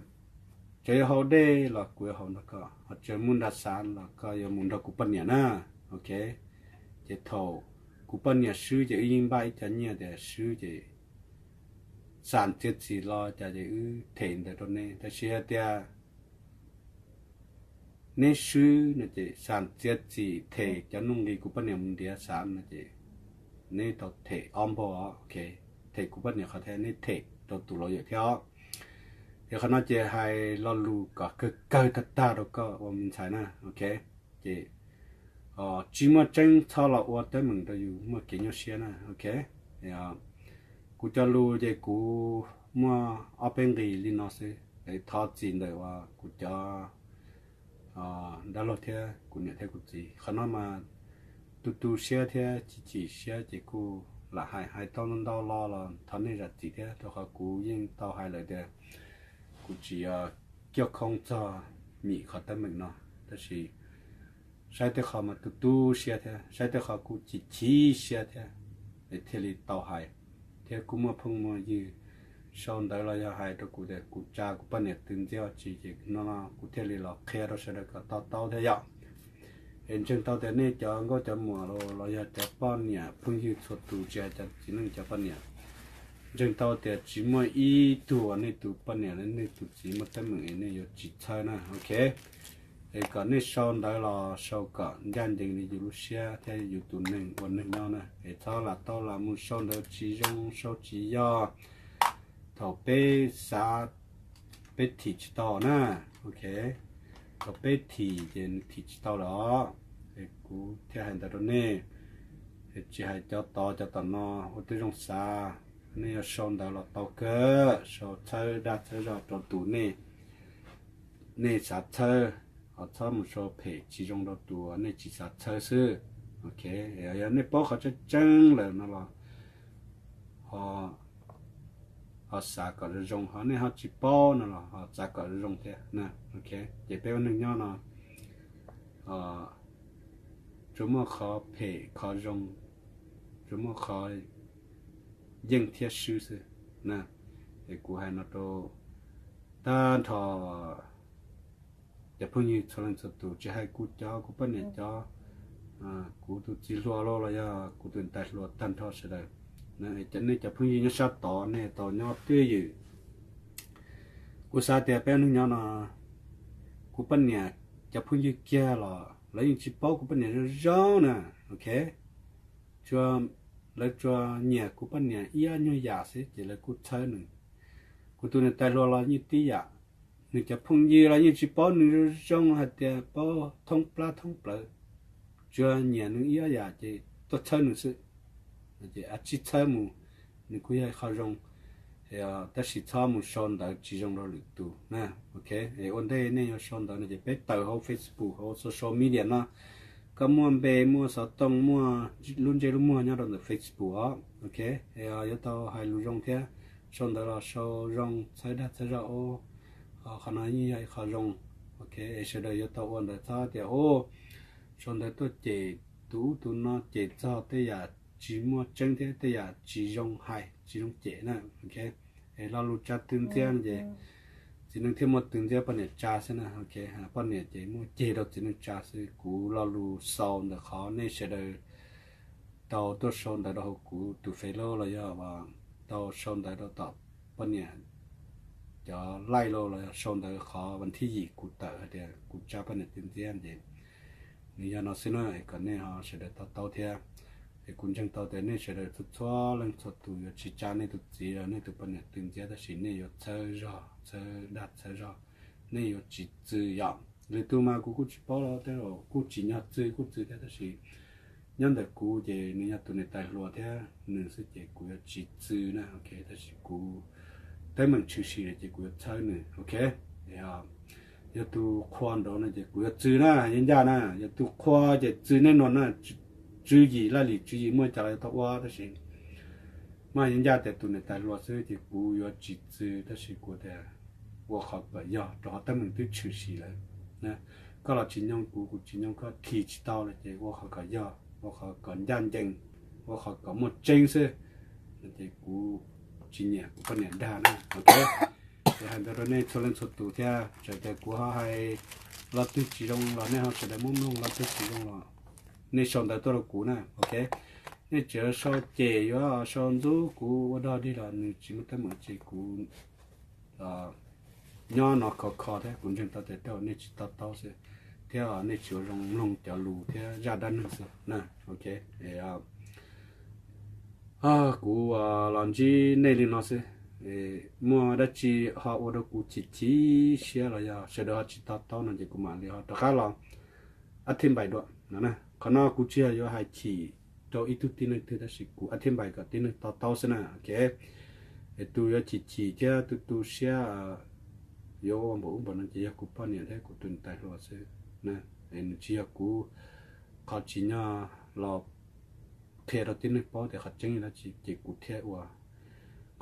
tseem yuav haus dej los kuv yuav haus nrog koj, ho tseem mus nram xav los koj yuav mus nrog kuv poj niam na, ok. Ces thaum kuv poj niam swb ces wb yeej npaj ib co nyiaj tias swb ces xam txiav txim los cas ces wb them ntawd rau neb, tab sis hais tias neb swb no ces xam txiav txim them cov nuj nqis kuv poj niam mus ntiav xav no ces neb tau them ob npaug, ok. Them kuv poj niam qhov thiab neb them rau tus lawyer thiab. Ces qhov no ces hais lo lus kom kawg kawg tag tag rau koj ua me ntxhais na, ok. Ces tsis muaj tseeb txhob los ua teeb meem rau yus muaj kev nyuaj siab na, ok. Kuv cov lus ces kuv muaj ob peb nqis li no xwb, thov txim ntawm uas kuv cov dab laug thiab kuv niam thiab kuv txiv. Qhov no mas tu tu siab thiab chim chim siab ces kuj lam hais, hais tau ntau ntau lo los thov nej zam txim thiab, rau qhov kuv yeej tau hais lawm tias kuv tsis coj khoob txog mim qhov teeb meem no, tab sis saib tej qhov mas tu tu siab thiab, saib tej qhov kuj chim chim siab thiab, es thiaj li tau hais. Thiab kuj muaj phooj muaj ywg sau ntawv los yog hais rau kuv tias kuv tsa kuv poj niam tw ntxiab ua tsi, ces no kuv thiaj li los qhia rau sawv daws kom to taub thiab yom. Es ntseeg tau tias nej cov nkauj cov muam los yog cov poj niam phooj ywg txhua tus, tsis hais cov txiv neej cov poj niam, ntseeg tau tias tsis muaj ib tug uas nej tus poj niam los nej tus txiv muaj teeb meem es nej yuav tsis txhawb na, ok. Es kom nej sau ntawv los sau kom ncaj ncees li yus lub siab thiab yus tus neeg ua neeg nyob na, es txhob lam tau lam mus sau ntawv tsis zoo sau tsis yog. Thaum peb xav, peb thim tsis tau na, ok. Thaum peb thim ces nws thim tsis tau lawm os. Es kuv thiaj hais ntawd rau nej, es tsis hais cov tod cov tom no ua tib zoo xav, nej yuav sau ntawv los tau kawg, sau txhawb dag txhawb zog rau tus nej, nej xav txhawb, ho txhob mus sau phem tsis zoo rau tus uas nej tsis xav txhawb xwb, ok. Yog nej paub qhov tseeb tseeb lawm no los ho xav kom zoo zoo, ho nej ho tsis paub no los ho xav kom zoo zoo thiab na, ok. Ces peb ua neeg nyob no tsuas muaj qhov phem qhov zoo, tsuas muaj qhov yeej thiab swb xwb na. Es kuv hais no rau tag nrho cov phooj ywg txhua leej txhua tus, tsis hais kuv cov, kuv poj niam cov, kuv tus txiv hluas los los yog kuv tus niam tais hluas, tag nrho sawv daws, nej cov phooj ywg nyob sab tod nej tau nyob twj ywm. Kuv xav tias peb neeg nyob no, kuv poj niam cov phooj ywg kiag los lawv yeej tsis paub kuv poj niam zoo zoo na, ok. Lawv tsuas nyiam kuv poj niam ib ob nyuag yam xwb ces lawv kuj txhawb nws. Kuv tus niam tais hluas los yeej tib yam, nws cov phooj ywg los yeej tsis paub nws zoo zoo hais tias paub thoob plab thoob plawv, tsuas nyiam nws ib ob yam ces tuaj txhawb nws xwb. Ces a tsij txhawb mus, nws kuj yog qhov zoo, tab sis txhob mus sau ntawv tsis zoo rau lwm tus na, ok. Es ua ntej nej yuav sau ntawv no ces peb tawm hauv Facebook, hauv social media no, koj muaj npe, muaj xov tooj, muaj lub ntsej lub muag nyob rau ntawm Facebook os, ok. Es yuav tau hais lus zoo thiab, sau ntawv los sau zoo, txhawb dag txhawb zog, qhov no yeej yog ib qho zoo, ok. Es sawv daws yuav tau ua ntawv, txhob tias, o, sau ntawv tuaj cem tus ub tus no, cem txog tej yam tsis muaj tseeb thiab tej yam tsis zoo hais, tsis zoo cem na, ok. Es lo lus tsa tw ntxiab no ces txiv neej thiaj muaj tw ntxiab poj niam tsa xwb na, ok. Poj niam ces muaj ceg rau txiv neej tsa xwb. Kuv lo lus xaus ntawm qhov nej sawv daws tau tuaj sau ntawv rau hauv kuv tus Facebook los yog tau sau ntawv rau tom poj niam cov live los los yog sau ntawv qhov vas thib yim kuv tawm hais tias kuv tsa poj niam tw ntxiab ces nws yog no xwb na, es kom nej ho sawv daws to taub thiab. Es kuv ntseeg tau tias nej sawv daws txhua txhua leej txhua tus yuav tsis tsa nej tus txiv los nej tus poj niam tw ntxiab, tab sis nej yuav txhawb zog, txhawb dag txhawb zog, nej yuav tsis txwv yom. Lwm tus mas kuv kuj tsis paub los tej zaum kuj tsim nyog txwv kuj txwv thiab, tab sis nyob ntawm kuv ces nws yog tus niam tais hluas thiab nws xwb ces kuv yuav tsis txwv na, ok. Tab sis kuv teeb meem tshwm sim lawm ces kuv yuav txhawb nws, ok. Yog tus qhua nraud no ces kuv yuav txwv na, yeej ncaj na. Yog tus qhua ces txwv nej nua na, tswv yim laj lim tswv yim muaj cas los yuav tau ua, tab sis mas yeej ncaj tias tus niam tais hluas xwb ces kuv yuav tsis txwv, tab sis kuv tias ua qhov kom yog rau qhov teeb meem twb tshwm sim lawm. Koj los tsis nyoo kuv, kuv tsis nyoo koj, thim tsis tau lawm ces ua qhov kom yog, ua qhov kom ncaj ncees, ua qhov kom muaj tseeb xwb. Ces kuv tsis nyiam kuv poj niam dag na, ok. Ces hais ntawd rau nej txhua leej txhua tus thiab, txawm tias kuv ho hais lo twg tsis zoo los nej ho sawv daws muab mloog, lo twg tsis zoo los nej sau ntawv tuaj rau kuv na, ok. Nej tseem sau cem yuav sau ntxub kuv ua dog dig los nws tsis muaj teeb meem, ces kuv nyob no khov kho thiab kuv ntseeg tau tias tej zaum nej tsis to taub xwb, thiab nej tsis ua zoo mloog cov lus thiab zaj dab neeg xwb na, ok. Kuv los ntsib nej li no xwb, muaj dab tsi ho ua rau kuv chim chim siab los yog sawv daws ho tsis to taub no ces kuv mam li ho rov qab los ab thib npais dua no. Qhov no kuv tsis yog yuav hais chim rau ib tug tib neeg twg, tab sis kuv ab thib npais kom tib neeg to taub xwb na, ok. Es tus yuav chim chim thiab tu tu siab yuav ua npaum ub npaum no ces yog kuv poj niam thiab kuv tus niam tais hluas xwb na. Es nws tsis yog kuv, qhov tsim nyog los qhia rau tib neeg paub tias qhov tseeb yog dab tsi ces kuv thiaj ua.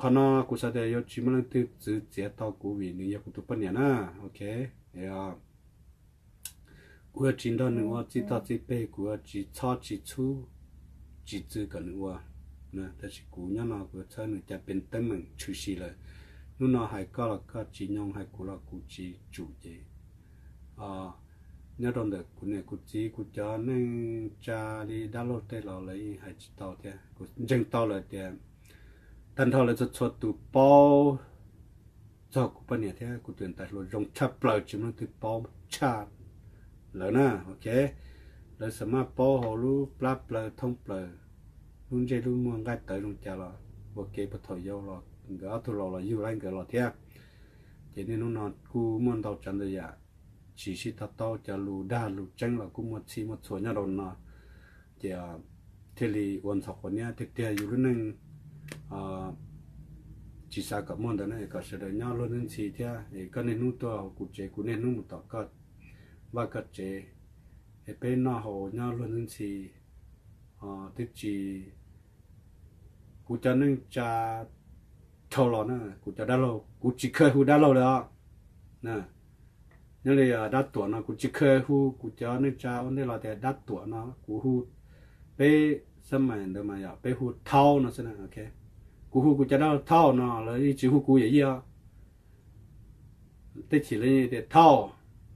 qhov no kuv xav tias yuav tsis muaj leej twg txwv txiav tau kuv vim nws yog kuv tus poj niam na. Ok, kuv yuav tsis nrog nws ua txij toj txij peg, kuv yuav tsis txhob tsis txhub tsis txwv kom nws ua. Tab sis kuv nyob no kuv yuav txhawb nws cov teeb meem tshwm sim lawm. Hnub no hais koj los koj tsis nyoo, hais kuv los kuv tsis tsum ces nyob rau ntawm kuv niam kuv txiv kuv cov neej tsa li dab laug tej los lawv yeej hais tsis tau thiab. Kuv ntseeg tau lawm tias tag nrho lawv txhua txhua tus paub txog kuv poj niam thiab kuv tus niam tais hluas zoo tshaj plaws tsis muaj leej twg paub tshaj lawv na. Ok, lawv xam maj paub hauv lub plab plaws thoob plaws, lub ntsej lub muag nqaij tawv zoo cas los ua ke puag thaum yau los nkawd ob tug laus los yug laib nkawd los thiab. Ces niaj hnub no kuj muaj ntau tsav ntau yam tsis sib to taub, cov lus dag lus tseeb los kuj muaj txhij muaj txhua nyob rau no. Ces thiaj li ua ntxhov quav niab tiag tiag yus lub neej tsis xav kom muaj ntawd na, kom sawv daws nyob luag ntxhi thiab. Es koj niaj hnub tuaj hauv kuv tsev, kuv niaj hnub mus tom koj vaj koj tsev, es peb noj haus nyob luag ntxhi. Twb tsis, kuv cov neej tsa dhau los na, kuv cov dab laug kuv tsis kheev hu dab laug li os. Nyob li dab tuam no kuv tsis kheev hu, kuv cov neej tsa ua ntej los tias dab tuam no kuv hu, peb xab mais ntawd mas yog peb hu thaub no xwb na. Kuv hu kuv cov dab laug thaub no lawv yeej tsis hu kuv yawm yij os. Tej chim lawv yeej tias thaub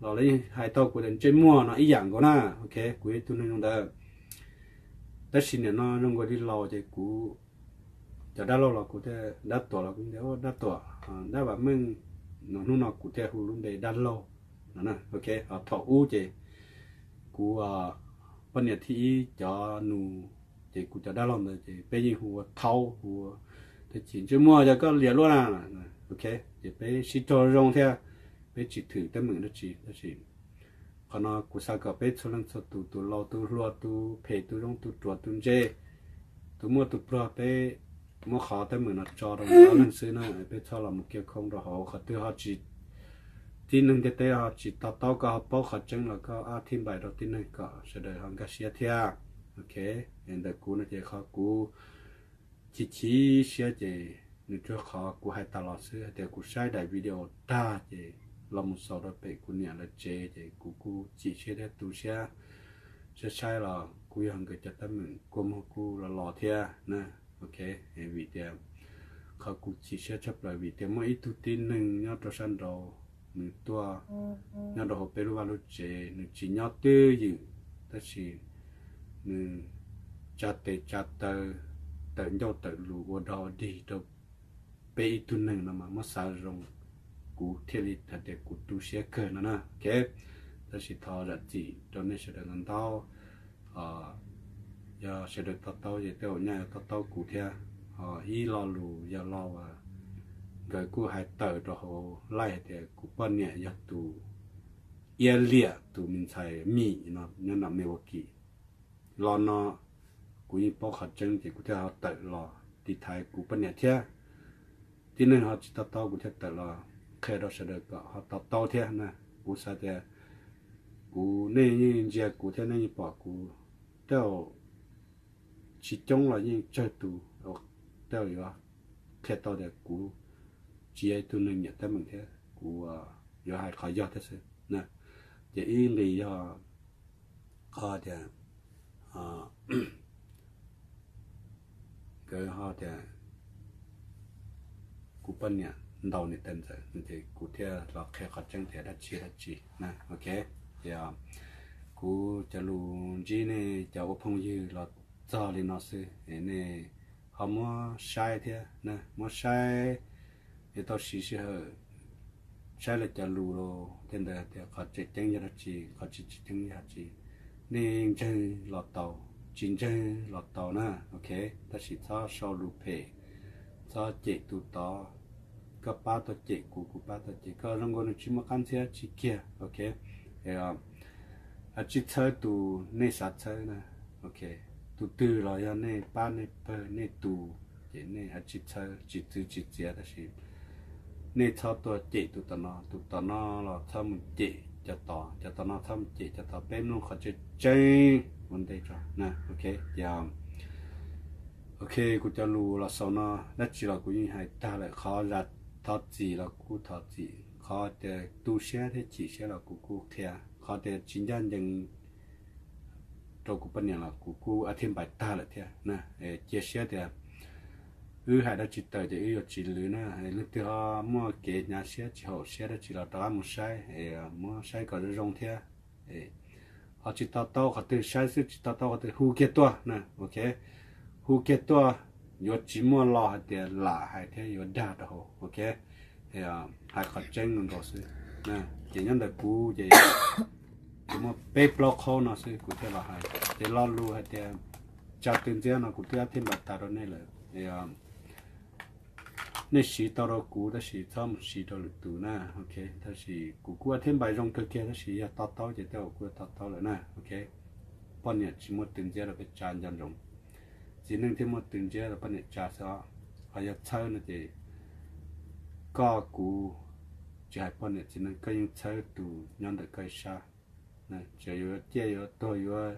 los lawv yeej hais tau kuv tias ntsej muag no ib yam nkaus na. Ok, kuv yog ib tug neeg zoo ntawd. Tab sis nim no zoo nkaus li laus ces kuv cov dab laug los kuv thiaj, dab tuam los kuv tias dab tuam, dab vam meej, no hnub no kuv thiaj hu lub npe dab laug no. Ok, thaum ub ces kuv poj niam thib ib cov nus, ces kuv cov dab laug ntawd ces peb yeej hu ua thaub, hu ua tej chim ntsej muag yog koj liam luaj na. Ok, ces peb sib raug zoo thiab, peb tsis thwm teeb meem dab tsi. Tab sis qhov no kuv xav kom peb txhua leej txhua tus, tus laus tus hluas, tus phem tus zoo, tus ruam tus ntse, tus muaj tus pluag, peb muab qhov teeb meem no tso rau ob leeg xwb na. Peb txhob los mus kiag khoob rau hauv qhov twg ho tsis, tib neeg ntiaj teb ho tsis to taub, koj ho paub qhov tseeb los koj ab thib npais rau tib neeg kom sawv daws ho nkag siab thiab. Ok, ntawm kuv no ces qhov kuv chim chim siab ces nws tsuas qhov kuv hais tas los xwb, hais tias kuv saib daim video tag ces los mus xaus rau pem kuv niam lawv tsev ces kuv kuj chim siab thiab tu siab. Saib saib los kuj yog nkawd cov teeb meem kua muag kuj los los thiab na. Ok, vim tias qhov kuv chim siab tshaj plaws vim tias muaj ib tug tib neeg nyob rau sab nraud, nws tuaj nyob rau hauv peb lub vaj lub tsev, nws tsis nyob twj ywm, tab sis nws tsa tes tsa taw, tawm ncauj tawm lus ua dog dig rau peb ib tug neeg no mas muab xav zoo, kuv thiaj li hais tias kuv tu siab kawg no na. Ok, tab sis thov zam txim rau nej sawv daws ntau ntau. Yog sawv daws to taub ces tej zaum nyaj yuav to taub kuv thiab. Ho ib lo lus yog lo uas nkawd kuj hais tawm rau hauv live hais tias kuv poj niam yog tus iab liam tus me ntxhais Mim no nyob nram Milwaukee. Lo no kuv yeej paub qhov tseeb ces kuv thiaj ho tawm los tiv thaiv kuv poj niam thiab. Tib neeg ho tsis to taub kuv thiaj tawm los qhia rau sawv daws kom ho to taub thiab na. Kuv xav tias kuv, nej yeej ntsia kuv thiab nej yeej pom kuv, tej zaum tsis coob los yeej tsawg tus tej zaum yuav qhia tau tias kuv tsis yog ib tug neeg nyiam teeb meem thiab kuv yuav hais qhov yog thiab xwb na. Ces ib nqis yog qhov tias nkawd ho tias kuv poj niam ntaus niam tais ntxawm no ces kuv thiaj los qhia qhov tseeb tias dab tsi dab tsi na. Ok, ces kuv cov lus ntsib nej cov ua phooj ywg los txog li no xwb, es nej ho muab saib thiab na, muab saib, es tau siv sij hawm saib lawv cov lus los tej ntawd tias qhov tseem ceeb yog dab tsi, qhov tsis tseem ceeb yog dab tsi. Nej ntseeg los tau, tsis ntseeg los tau na. Ok, tab sis txhob sau lus phem, txhob cem tus tod. Koj pab tau cem kuv, kuv pab tau cem koj, zoo nkaus nws tsis muaj qab ntxhiab tsis kiag. Ok, hais tsis txhawb tus nej xav txhawb na. Ok, tus twg los yog nej pab nej pawg nej tus, ces nej hais tsis txhawb tsis txwv tsis txiav, tab sis nej txhob tuaj cem tus tom no, tus tom no los txhob mus cem cov tod, cov tom no txhob mus cem cov tod, peb mloog qhov tseeb tseeb ua ntej tso na. Ok, ces Ok, kuv cov lus los xaus no, dab tsi los kuv yeej hais tag lawm. Qhov zam thov txim los kuv thov txim, qhov tias tu siab thiab chim siab los kuv kuj qhia, qhov tias tsis ncaj ncees rau kuv poj niam los kuv kuj a thiaj npais tag lawm thiab na. Cia siab tias wb hais dab tsi tawm ces wb yuav tsis lwv na. Leej twg ho muaj kev hnyav siab tsis haum siab dab tsi los rov qab mus saib, muab saib kom zoo zoo thiab. Ho tsis to taub qhov twg, saib xwb tsis to taub qhov twg hu kiag tuaj na, ok. Hu kiag tuaj, yuav tsis muaj lo hais tias lam hais thiab yuav dag rau hauv, ok. Hais qhov tseeb nkaus xwb. Ces nyob ntawm kuv ces kuv muaj peb plaub qhaub no xwb kuv thiaj los hais. Ces lo lus hais tias tsa tw ntxiab no kuv twb ab thiab npam tas rau nej lawm. Nej siv tau rau kuv tab sis txhob mus siv rau lwm tus na, ok. Tab sis kuv kuj ab thiab npam zoo kawg kiag tab sis yog to taub ces tej zaum kuj to taub lawm na, ok. Poj niam tsis muaj tw ntxiab rau peb tsa nco ntsoov. Txiv neej thiaj muaj tw ntxiab rau poj niam tsa xwb os. Ho yog txhawb no ces koj kuv tsis hais poj niam txiv neej, koj yeej txhawb tus nyob ntawm koj ib sab. Txawm yuav ciaj yuav tuag, yuav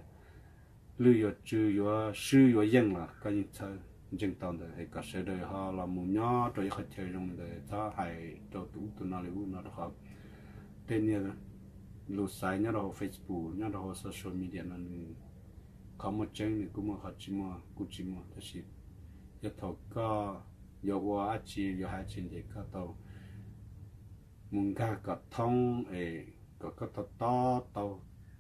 lwj yuav tsw, yuav swb yuav yeej los koj yeej txhawb. Ntseeg tau ntawd es kom sawv daws ho los mus nyob rau ib qhov chaw zoo li ntawd, txhob hais rau tus ub tus no li ub no rau qhov tej niag lus xaiv nyob rau hauv Facebook, nyob rau hauv social media no nws, qhov muaj tseeb nws kuj muaj, qhov tsis muaj kuj tsis muaj. Tab sis yog thaum koj yuav ua dab tsi yuav hais dab tsi ces koj tau mus nkag kom thoob es kom koj to taub tau,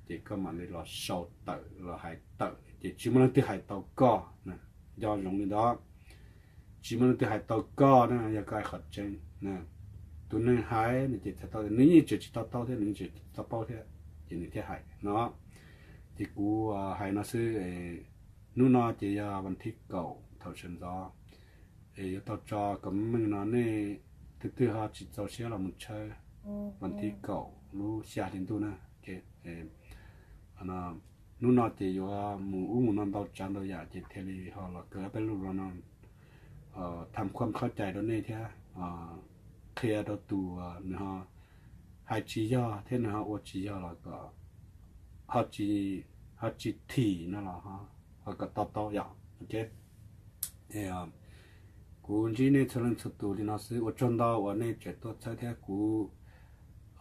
ces koj mam li los sau tawm los hais tawm ces tsis muaj leej twg hais tau koj. Nco ntsoov li ntawd, tsis muaj leej twg hais tau koj na, yog koj hais qhov tseeb. Tus neeg hais no ces txhais tau nws yeej tseem tsis to taub thiab nws yeej tseem tsis to paub thiab, ces nws thiaj hais no. Ces kuv hais no xwb. Hnub no ces yog vas thib kaum thaum sawv ntxov, es yuav tau tso kom meej no nej twb twg ho tsis txaus siab los mus tshawb vas thib kaum lub xya hli ntuj na. Hnub no ces yuav mus ub mus no ntau tsav ntau yam ces thiaj li ho los kawm peb lub no tham khuam khaub cai rau nej thiab qhia rau tus nws ho hais tsis yog thiab nws ho ua tsis yog los kom ho tsis thim no los ho kom to taub yom, ok. Kuv ntsib nej txhua leej txhua tus li no xwb, ua tsaug ntau uas nej tseem tuaj txhawb thiab kuv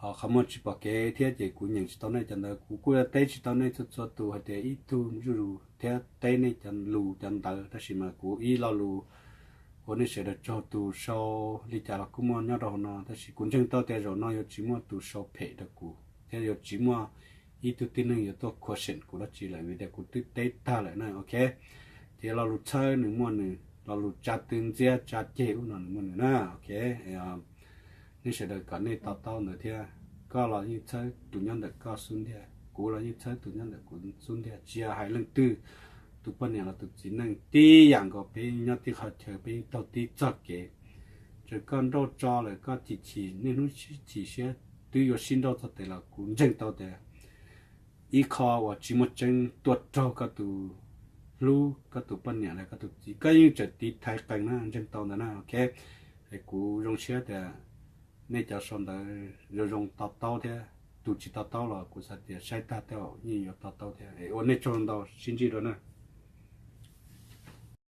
qhov muag tsis pom kev thiab ces kuv nyeem tsis tau nej cov ntawd. Kuv kuj yuav teb tsis tau nej txhua txhua tus hais tias ib tug zuj zus thiab teb nej cov lus cov ntawd, tab sis mas kuv ib lo lus ua nej sawv daws tsaug. Tus sau li cas los kuj muaj nyob rau hauv no, tab sis kuv ntseeg tau tias zaum no yuav tsis muaj tus sau phem rau kuv thiab yuav tsis muaj ib tug tib neeg yuav tuaj khuam seem kuv dab tsi lawm vim tias kuv twb teb tag lawm na, ok. Ces lo lus txhawb nws muaj nws, lo lus tsa tw ntxiab tsa ceg ub no nws muaj nws na, ok. Nej sawv daws kom nej to taub ntawd thiab. Koj los yeej txhawb tus nyob ntawm koj xub ntiag, kuv los yeej txhawb tus nyob ntawm kuv xub ntiag. Tsis yog hais leej twg, tus poj niam los tus txiv neej tib yam nkaus, peb nyob tib qhov chaw peb yeej taug tib txoj kev. Txawm koj nrauj tso lawm koj chim chim niaj hnub chim siab twb yuav sib nrauj txog tes los kuv ntseeg tau tias ib qho uas tsis muaj tseeb tuaj raug koj tus hlub, koj tus poj niam los koj tus txiv, koj yeej tseem tiv thaiv qees na, ntseeg tau ntawd na, ok. Es kuv zoo siab tias nej cov sau ntawd zoo zoo to taub thiab, tus tsis to taub los kuv xav tias saib tag tej zaum yeej yuav to taub thiab. Es ua nej tsaug ntau, sib ntsib dua na.